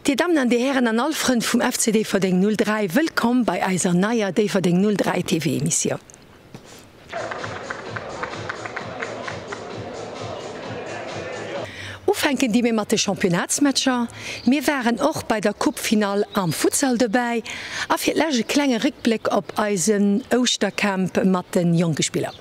Dir Dammen an Dir Hären an all Frënn vum FC Déifferdeng 03, wëllkomm bei eiser neier Déifferdeng 03 TV Emissioun. Ufänken di mir mat de Championnatsmatcher. Mir waren och bei der Coupe-Finall am Futsal dobäi a fir d'lescht e klenge Réckbléck op eisen Ouschtercamp mat de jonke Spiller.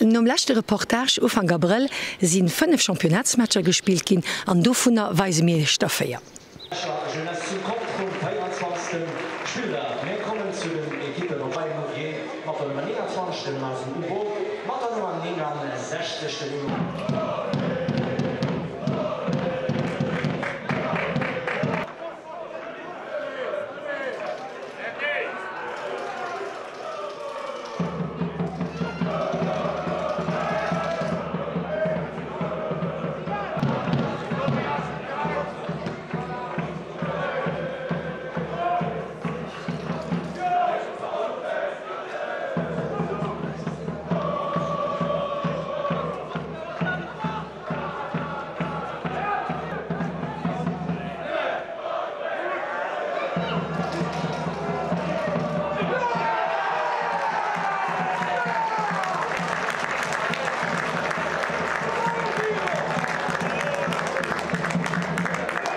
Nom leschte Reportage Ufank Abrëll si 5 Championnatsmatcher gespillt ginn an dovunner weise mir iech der 4.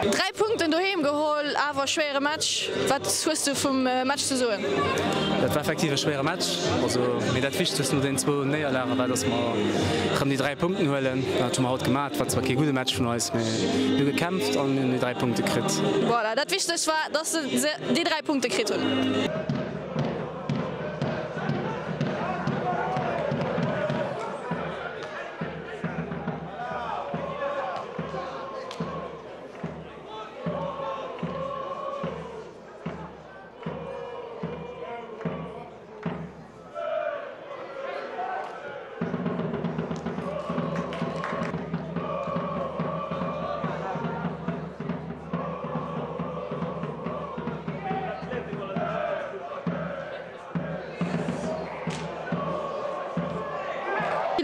Dräi Punkten doheem geholl, awer schwéiere Match. Wat hues du vum Match ze soen? Dat war effektiv e schwéiere Match. Also, mee dat Wichtegst no den zwou Néierlage war, dass mer erëm déi 3 Punkten huelen. Dat hu mer haut gemaach. Et war zwar kee gudde Match vun eis, mee mir hu gekämpft an mir hunn déi 3 Punkte kritt. Voilà, dat Wichtegst war, dass se déi 3 Punkte kritt hunn.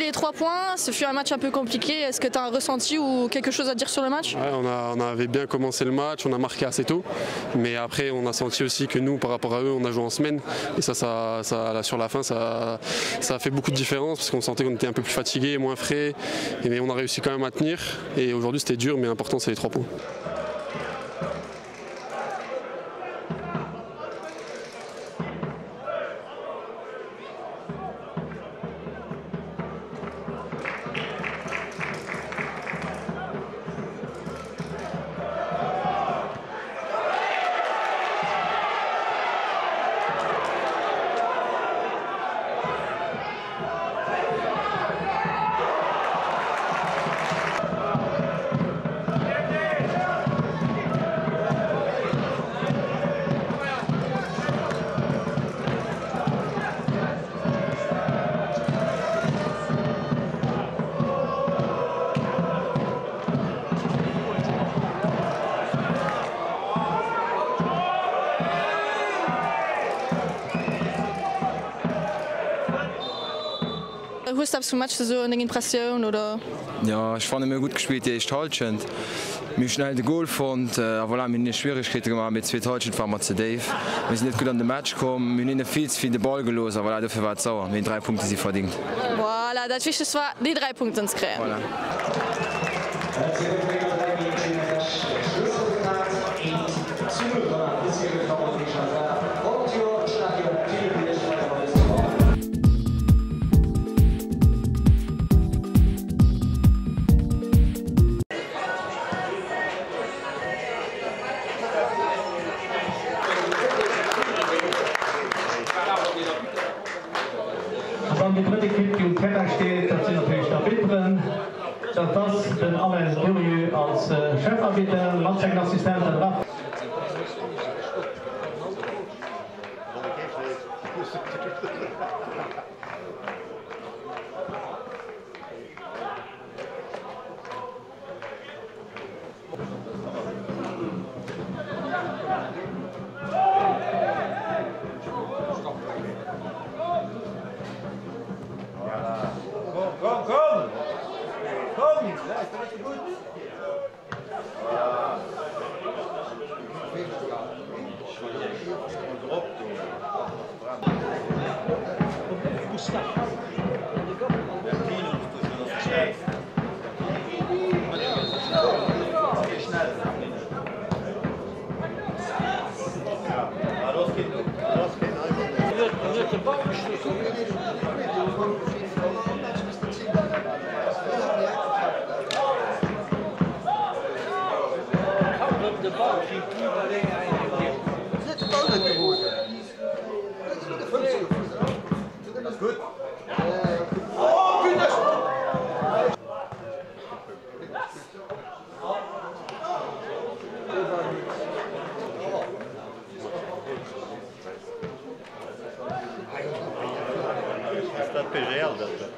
Les 3 points, ce fut un match un peu compliqué. Est-ce que tu as un ressenti ou quelque chose à dire sur le match ouais, on, a, on avait bien commencé le match, on a marqué assez tôt. Mais après, on a senti aussi que nous, par rapport à eux, on a joué en semaine. Et ça, ça, ça là, sur la fin, ça, ça a fait beaucoup de différence parce qu'on sentait qu'on était un peu plus fatigué, moins frais. Et, mais on a réussi quand même à tenir. Et aujourd'hui, c'était dur, mais important, c'est les trois points. Hues de eppes vum Match ze soen, deng Impressioun oder? Jo, ech fannen mir hu gutt gespillt déi éischt Halschent. Mir hu schnell de Goal fonnt a voilà, mir hunn hinne Schwieregkeete gemaach, mee d'zweet Halschent ware mer ze déif. Mir sinn net gutt an de Match komm, mir hunn hinne vill ze vill de Ball gelooss a voilà, dofir war et sauer. Mee 3 Punkte si verdingt. Voilà, dat Wichtegst war déi 3 Punkten ze kréien. Voilà. An dann déi drëtt Equipe, déi um Terrain steet, dat sinn natierlech d'Arbitteren. Dat ass den Alain Durieux als Chefarbitter mat sengen Assistenten Raph. Ass dat PGL dat do?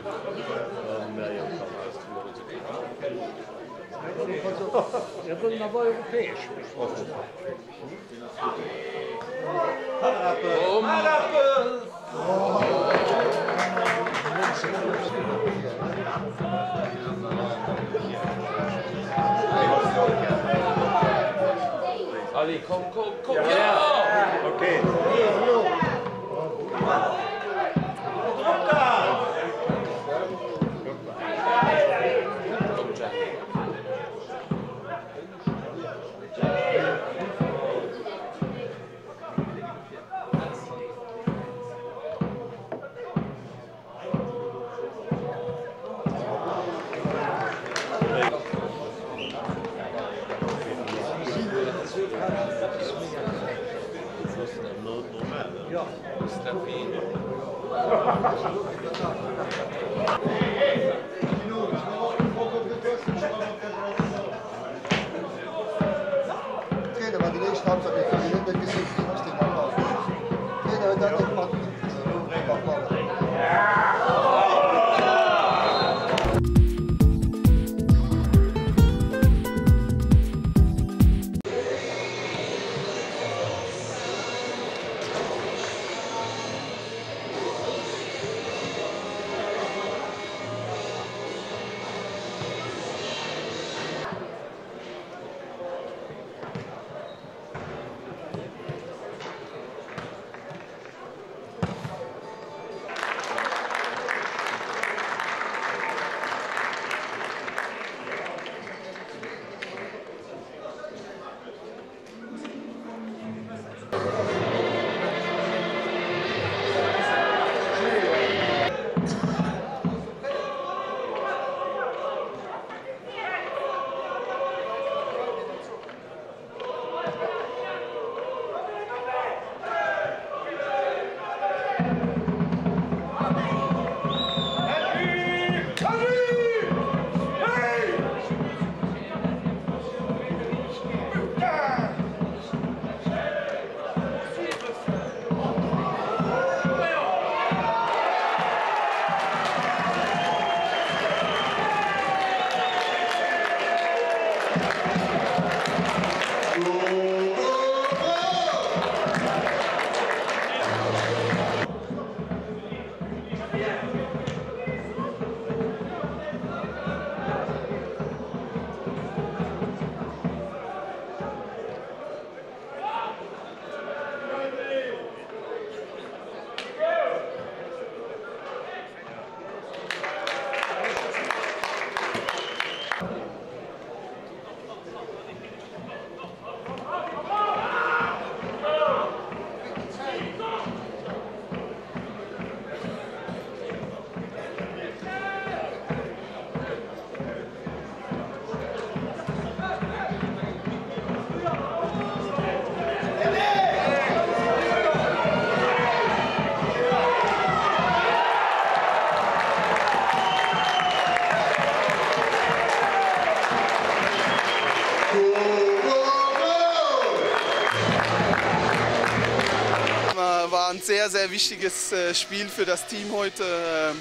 War ein sehr, sehr wichtiges äh, Spiel für das Team heute. Ähm,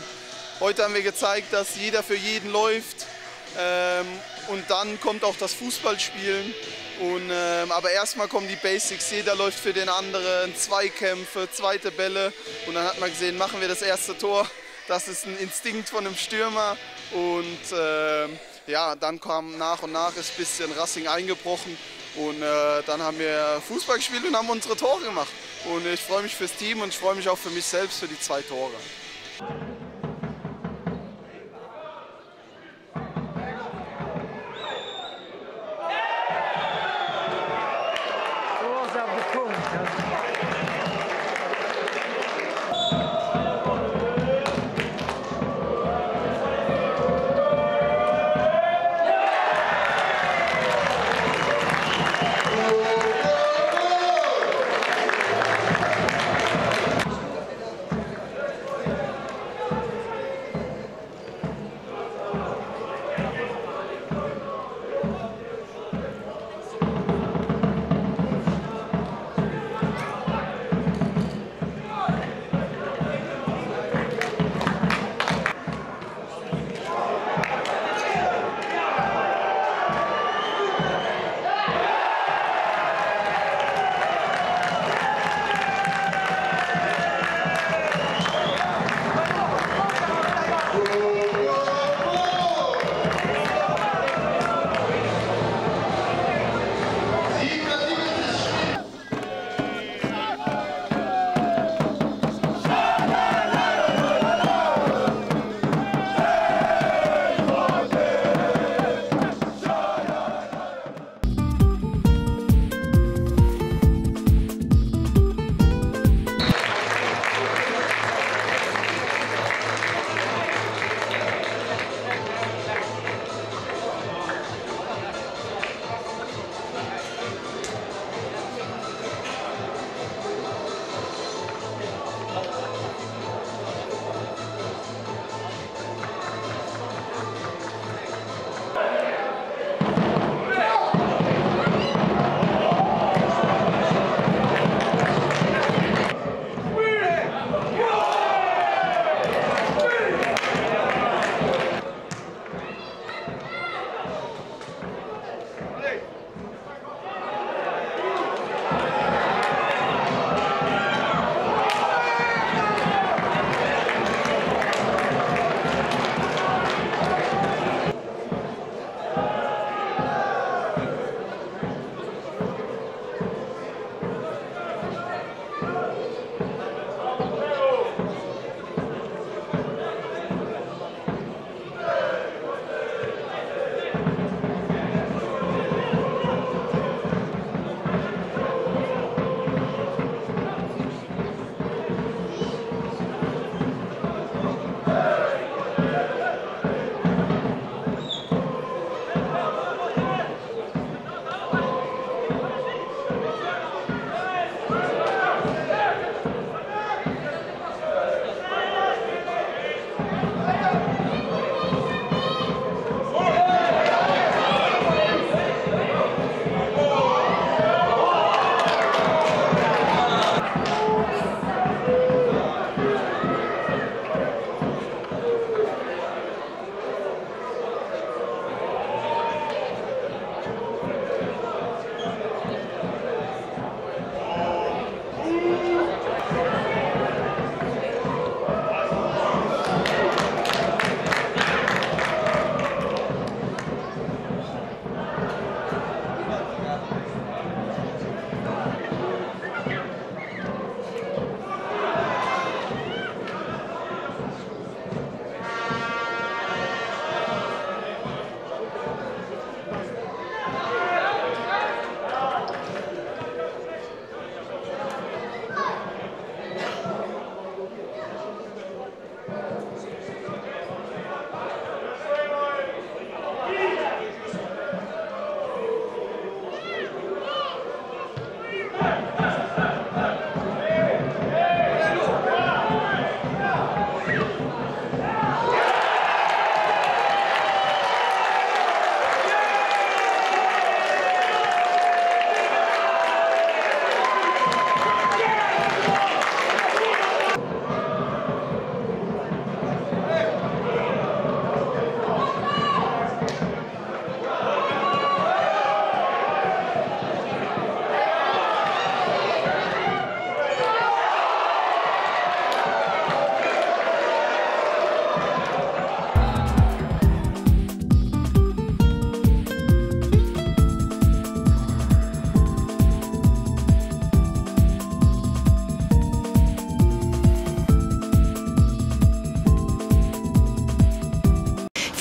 heute haben wir gezeigt, dass jeder für jeden läuft. Ähm, und dann kommt auch das Fußballspielen. Und, ähm, aber erstmal kommen die Basics. Jeder läuft für den anderen, Zweikämpfe, zweite Bälle. Und dann hat man gesehen, machen wir das erste Tor. Das ist ein Instinkt von einem Stürmer. Und äh, ja, dann kam nach und nach ist ein bisschen Racing eingebrochen. Und äh, dann haben wir Fußball gespielt und haben unsere Tore gemacht. Und ich freue mich fürs Team und ich freue mich auch für mich selbst für die zwei Tore.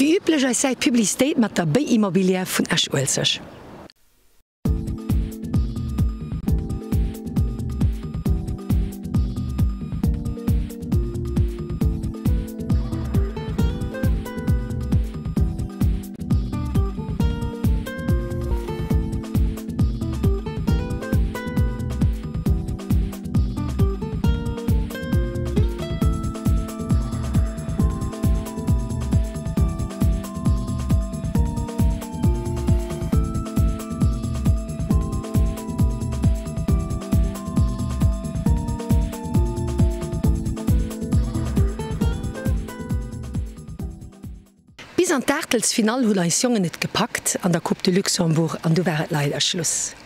Wéi üblech eis Säit Publicitéit mat der Bay Immobilière vun Esch-Uelzecht. Bis an d'Aachtelsfinall hunn eis Jongen et gepackt an der Coupe de Luxembourg an du war et leider Schluss.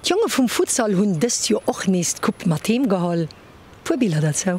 D'Jonge vum Futsal hunn dëst Joer och nees d'Coupe mat heem geholl. Puer Biller derzou.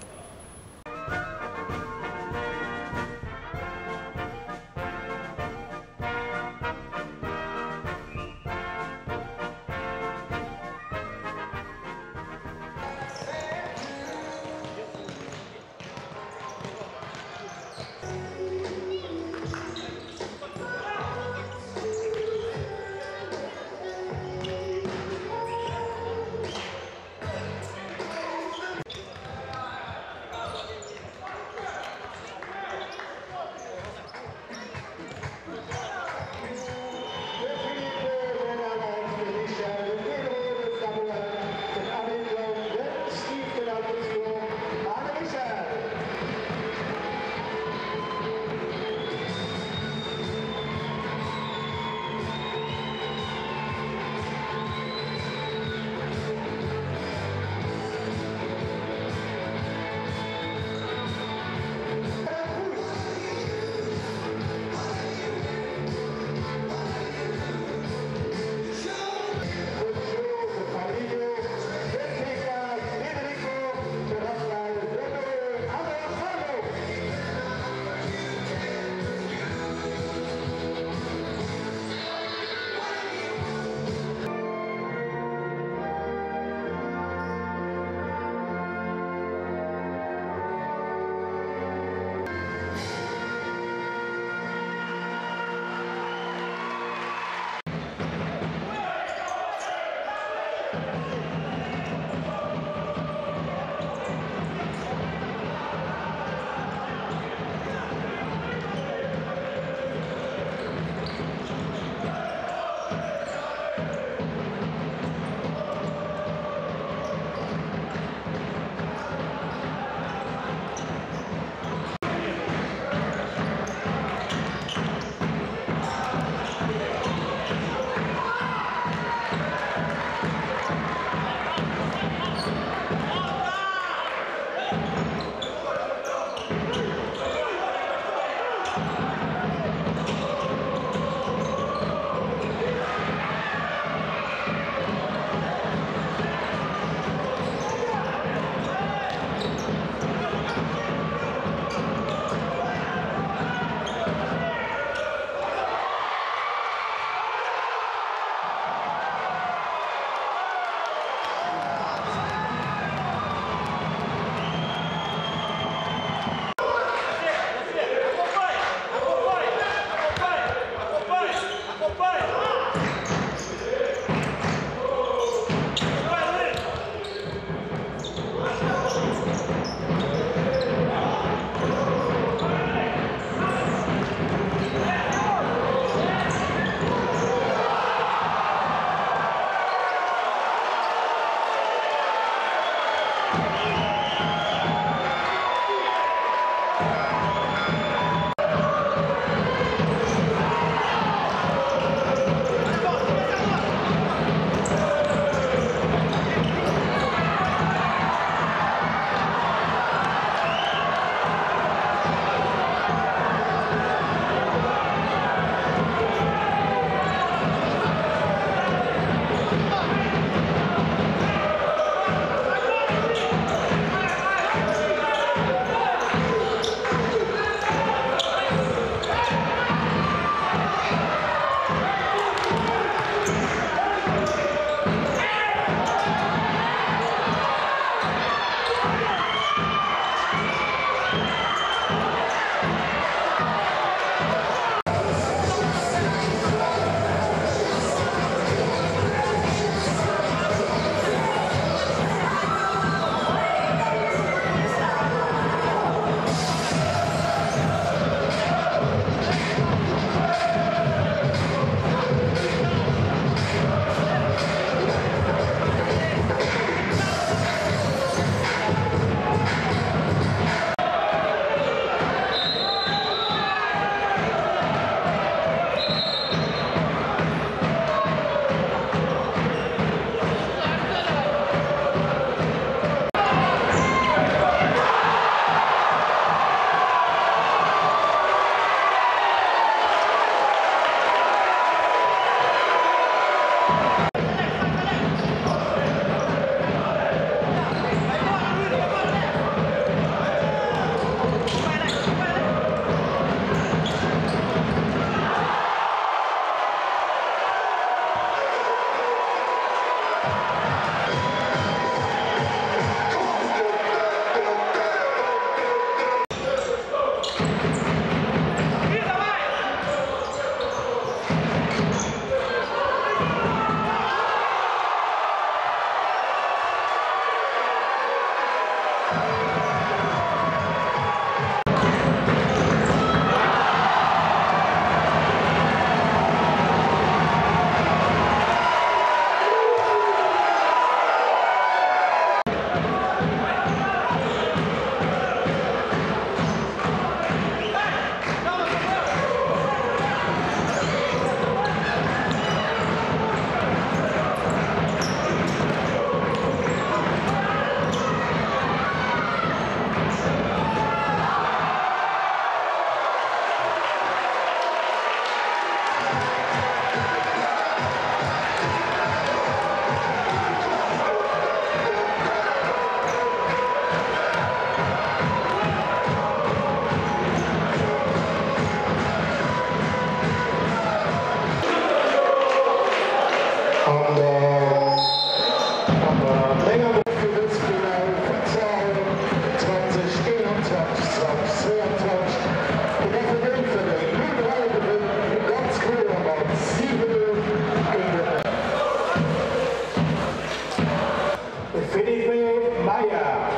Felipe Maia,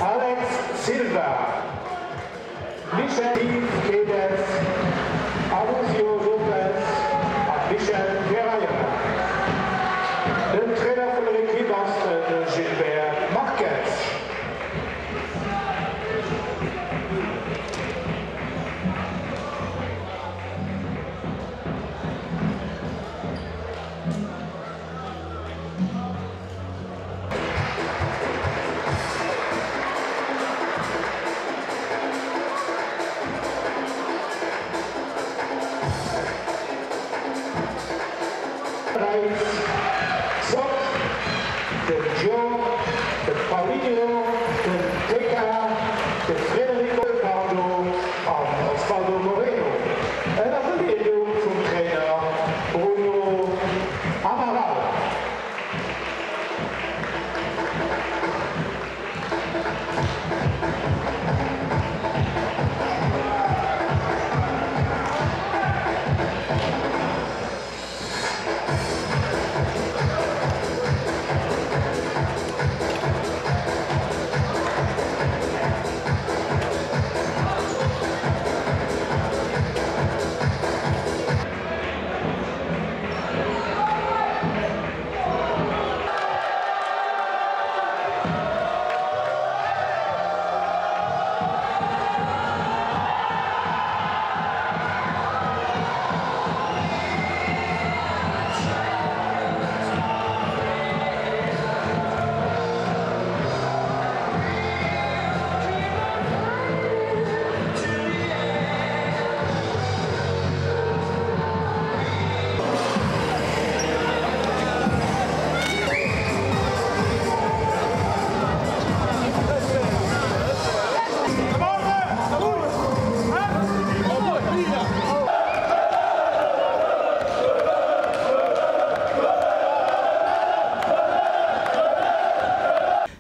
Alex Silva, Michel Yves Guedes, Alusio Lopes a Michel Pereira. Alex Zott, den Joe, de Paulinho, den Teka, de Frederico Ricardo an Osvaldo Moreno ënner der Leedung vum Trainer Bruno Amaral.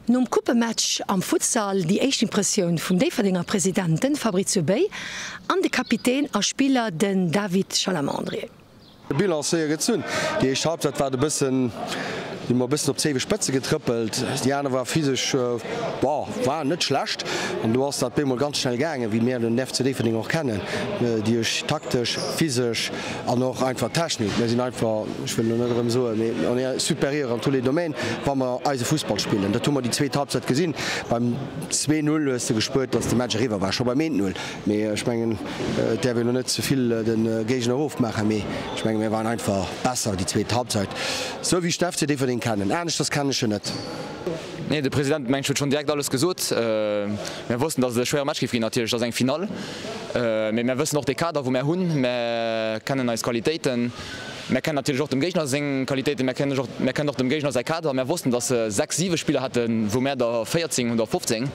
Nom Coupematch am Futsal déi éischt Impressioun vum Déifferdenger President, den Fabrizio Bey, an de Kapitän a Spiller, den David Chalamandre. De Bilan séier gezunn. Déi éischt Halbzeit war et e bëssen, si mer e bëssen op zéiwe Spëtze getrëppelt. Déi aner war physesch, bon, war net schlecht. An do ass dat bemol ganz schnell gaangen, wéi mir den FC Déifferdeng och kennen, déi ech taktesch, physesch an och einfach Technik. Mir sinn einfach, ech wëll elo net erëm soen, mee on est supérieur an tous les domaines, wa mer eise Fussball spillen. Dat hu mer déi zweet Halbzeit gesinn. Beim 2, 0 hues de gespuert, datt de Match eriwwer war, scho beim 1, 0. Mee ech mengen, et däerf een elo net ze vill de Géigner erofmaachen, mee ech mengen, mir waren einfach besser déi zweet Halbzeit, esou wéi ech den FC Déifferdeng kennen. Aneschters kennen ech en net. Nee, de President, mengen ech, huet schonn direkt alles gesot. Mir wossten, datt et e schwéiere Match géif ginn natierlech, et ass eng Finall. Mee mir wëssen och de Kader, wou mär hunn. Mär kennen eis Qualitéiten. Mär kennen natierlech och dem Géigner seng Qualitéiten. Mär kennen och, mär kennen och dem Géigner säi Kader. Mär wossten, datt se 6, 7 Spiller hätten, wou mär der 14 hunn oder 15.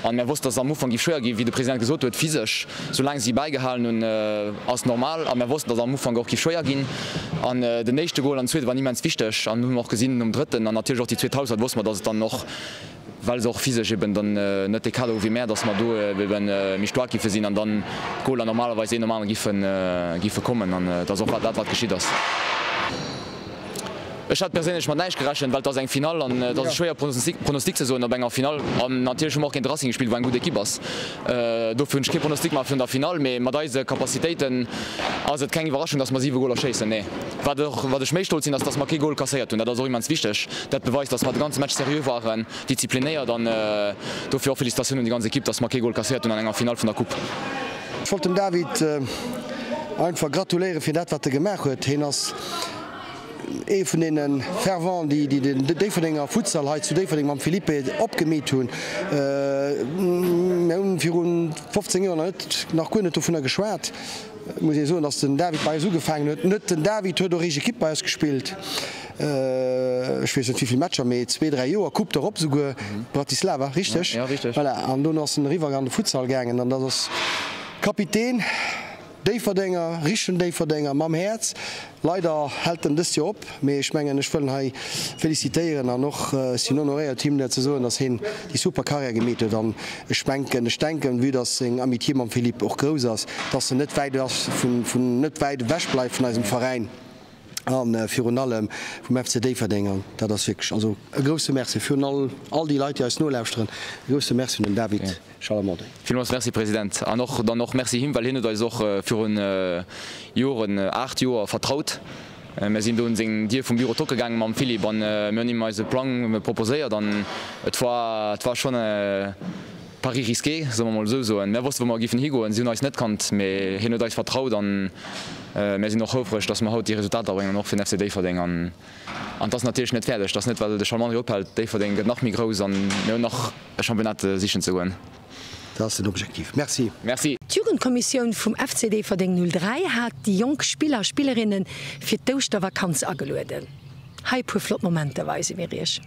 An mär wossten, datt et am Ufank géif schwéier ginn, wéi de President gesot huet, physesch, soulaang si bäigehalen hunn, ass normal. A mär wossten, datt et am Ufank och géif schwéier ginn. An den éischte Gol an den zweete waren immens wichteg. An hunn mer och gesinn nom drëtten an natierlech och déi zweet Halbzeit wosste mer, datt et dann och, well se och physesch eben dann net dee Kader hu wéi mär, datt mer do eben méi staark giffe sinn an dann d'Goler normalerweis een nom anere giffe giffe kommen. An et ass och dat wat geschitt ass. Ech hat perséinlech mat näischt gerechent, well et ass eng Finall an et ass e schwéier Pronostic ze soen op enger Finall. An natierlech hu mer och géint de Racing gespillt, wou eng gutt Ekipp ass. Dofir hunn ech kee Pronostic gemaach virun der Finall, mee mat eise Capacitéiten ass et keng Iwwerraschung, datt mer 7 Goler schéissen. Nee, wat och, wat ech méi stolz sinn, ass, datt mer kee Gol kasséiert hunn. Dat ass och immens wichteg. Dat beweist, datt mer de ganze Match seriö waren, disziplinéiert an dofir och Felicitatioun un déi ganz Ekipp, datt mer kee Gol kasséiert hunn an enger Finall vun der Coupe. Ech wollt dem David einfach gratuléiere fir dat, wat e gemaach huet. Hien ass Ee vun deene Fervents, déi den Déifferdenger Futsal hei zu Déifferdeng mam Felipe opgemeet hunn. Mir hunn viru 15 Joer nach net, nach guer net dovunner geschwat. Et muss ee soen, datt den David bei eis ugefaangen huet. Net den David huet och éischt Ekipp bei eis gespillt. Ech weess net wéi vill Matcher, mee zwee, dräi Joer, Coupe d'Europe souguer, Bratislava, richteg? Jo, richteg. Voilà, an dono ass en eriwwer an de Futsal gaangen an dat ass Kapitän. Déifferdenger, richtegen Déifferdenger mam Häerz. Leider hält en dëst Joer op, mee ech mengen ech wëll en hei felicitéieren an och sinn honoréiert him dat ze soen, dass heen déi super Carrière gemeet huet an ech menken, ech denken, vue dass seng Amitié mam Philippe och grouss ass, dass en net wäit ass vun, vun net wäit ewech bleift vun eisem Veräin a virun allem vum FC Déifferdeng an dat ass wierklech, also e grousse Merci virun all all déi Leit déi eis nolauschteren, e grousse Merci un den David. Charlemont. Villmools Merci, President. An och dann och Merci him, well hien huet eis och virun Joren, 8 Joer, vertraut. Mir sinn do un seng Dier vum Büro tocke gaange mam Philippe an mir hunn him eise Plang proposéiert an et war, et war schonn e Pari risqué, solle mer mol esou soen. Mir wosste wou mer giffen higoen, si hunn eis net kannt, mee hien huet eis vertraut an mir sinn och houfreg, dass mer haut déi Resultater bréngen, och fir den FC Déifferdeng. An et ass natierlech net fäerdeg, et ass net well de Charles Mandry ophält, Déifferdeng gëtt nach méi grouss an mir hunn nach e Championnat sichen ze goen. Dat ass den Objektiv. Merci. Merci. D'Jugendkommissioun vum FC Déifferdeng 03 hat déi jonk Spiller a Spillerinne fir d'Ouschtervakanz agelueden. Hei e puer flott Momenter weise mir iech.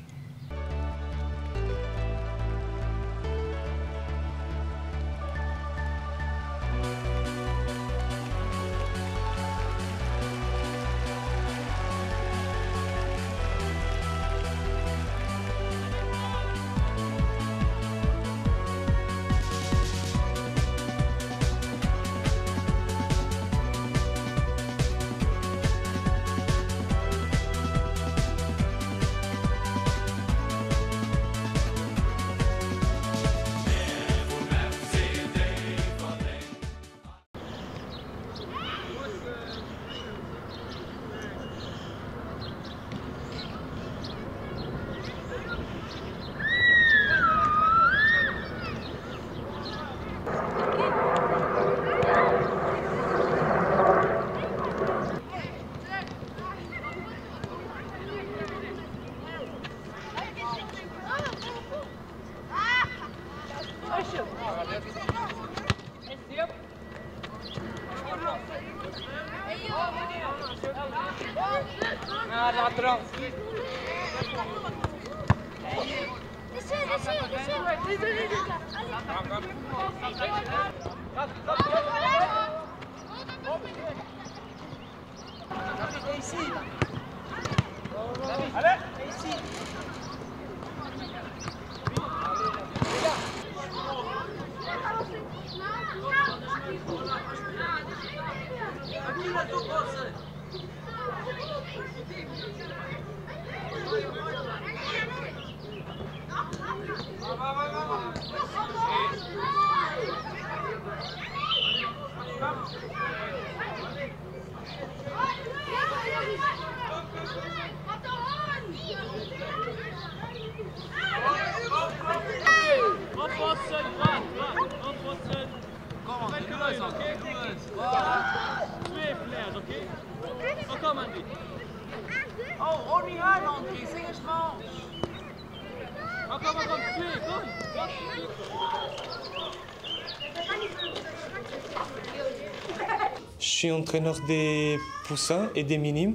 Je suis entraîneur des poussins et des minimes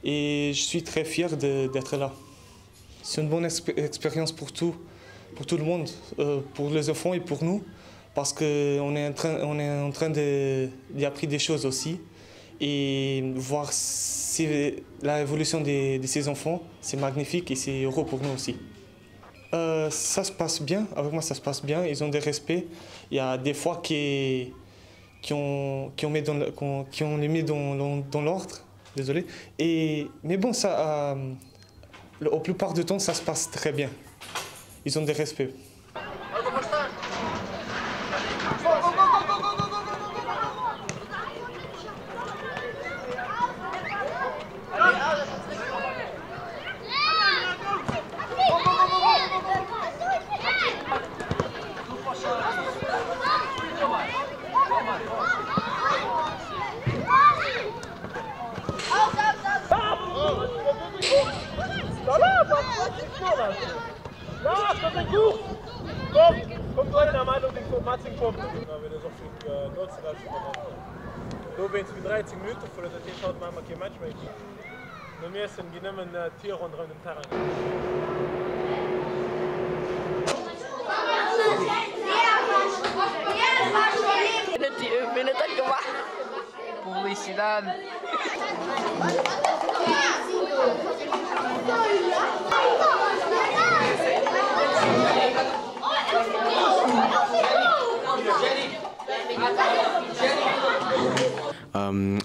et je suis très fier d'être là. C'est une bonne expérience pour tout, pour tout le monde, euh, pour les enfants et pour nous, parce qu'on est en train, on est en train d'apprendre des choses aussi et voir l'évolution de, de ces enfants, c'est magnifique et c'est heureux pour nous aussi. Euh, ça se passe bien, avec moi ça se passe bien, ils ont des respects. Il y a des fois qui, qui, ont, qui, ont mis dans, qui ont les mis dans, dans, dans l'ordre, désolé. Et, mais bon, ça, euh, au plupart du temps, ça se passe très bien. Ils ont des respects.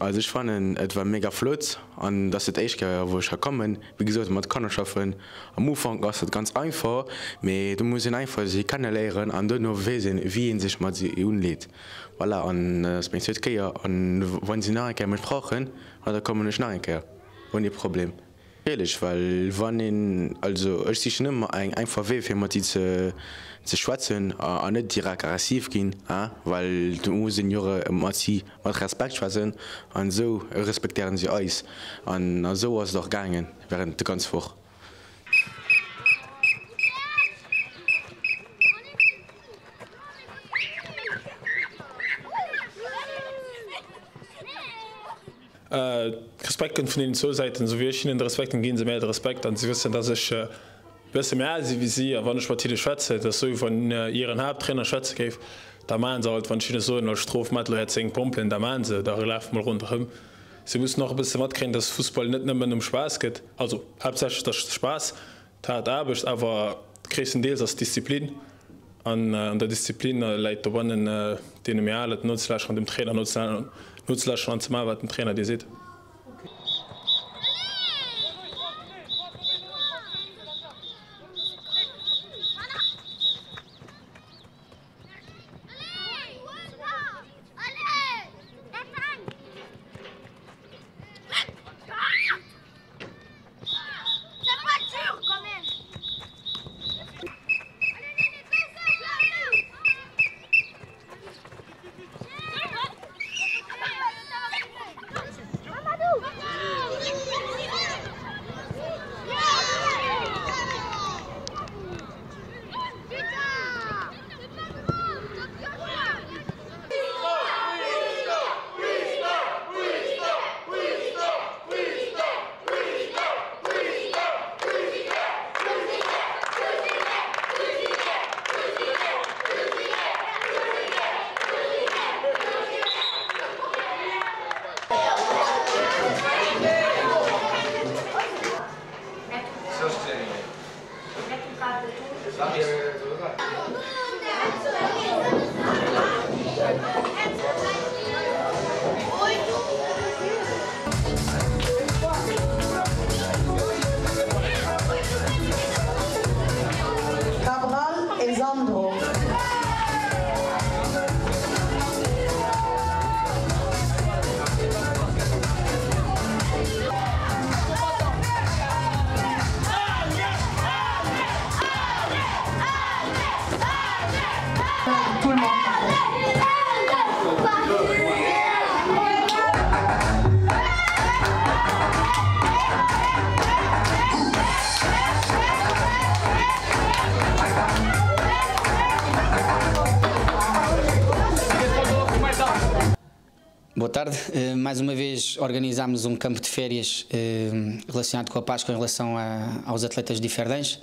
Also ech fannen et war mega flott an et ass dat éischt Kéier wou ech hei kommen. Wéi gesot mat Kanner schaffen am Ufank ass dat ganz einfach, mee do muss een einfach si kenne léieren an duerno weess een wéi een sech mat si unleet. Voilà an et ass meng zweet Kéier an wann si nach eng Kéier mech brauchen, da kommen ech nach eng Kéier ouni Problem. Natierlech, well wann een, also ech sichen ëmmer eng einfach Wee fir mat si ze ze schwätzen an net direkt aggressiv ginn, hein, well do muss een jo mat si mat Respekt schwätzen an esou respektéieren si eis an esou ass et och gaangen während de ganz Woch. Respekt kënnt vun deenen zwou Säiten. Esou wéi ech hinnen de Respekt ginn, ginn se mär de Respekt an si wëssen, dass ech e bësse méi al si wéi si. A wann ech mat hinne schwätzen, et ass esou wéi wann hiren Haapttrainer schwätze géif, da maachen se alt, wann ech hinne soen als Strof, maacht elo är 10 Pompelen, da maachen se, da lafe mol ronderëm. Si mussen och e bësse matkréien, dass Fussball net nëmmen um Spaass gëtt, also haaptsächlech et ass Spaass, D'haart Aarbecht, awer gréisstendeels ass Disziplin. An an der Disziplin läit dobannen, deene méi Alen nozelauschteren, dem Trainer nozelauschteren an ze maachen, wat den Trainer dir seet. Cabral e Sandro. Boa tarde. Eh, mais uma vez organizámos um campo de férias eh, relacionado com a Páscoa em relação a, aos atletas de Ferdães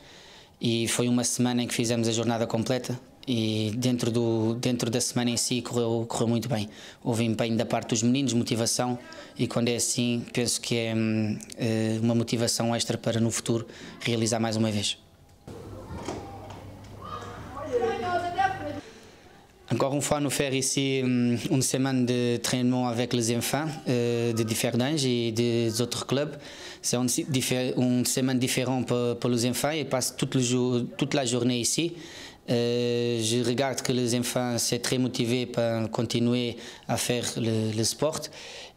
e foi uma semana em que fizemos a jornada completa e dentro, do, dentro da semana em si correu, correu muito bem. Houve empenho da parte dos meninos, motivação e quando é assim penso que é eh, uma motivação extra para no futuro realizar mais uma vez. Encore une fois, nous faire ici une semaine de trainement avec les enfants euh, de Differdange et des autres clubs. C'est une, une semaine différente pour, pour les enfants. Ils passent toute, le jour, toute la journée ici. Euh, je regarde que les enfants sont très motivés pour continuer à faire le, le sport.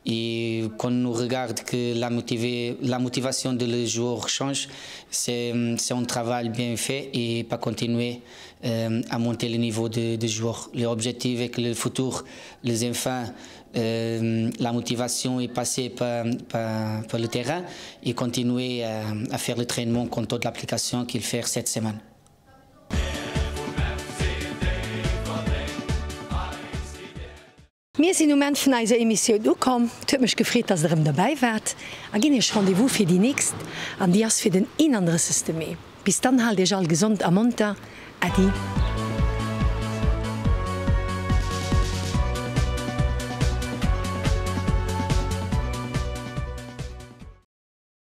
Et quand nous regarde que la, motivé, la motivation de le joueur change, c'est un travail bien fait et pas continuer euh, à monter le niveau de, de joueurs. L'objectif est que le futur, les enfants, euh, la motivation est passée par, par, par le terrain et continuer à, à faire le trainement contre l'application qu'il fait cette semaine. Mir sinn um Enn vun eiser Emissioun ukomm. Et huet mech gefreet, dass der erëm derbäi waart a ginn iech Rendez-vous fir déi nächst an déi ass fir den 31. Mee. Bis dann, haalt iech all gesond a monter. Äddi.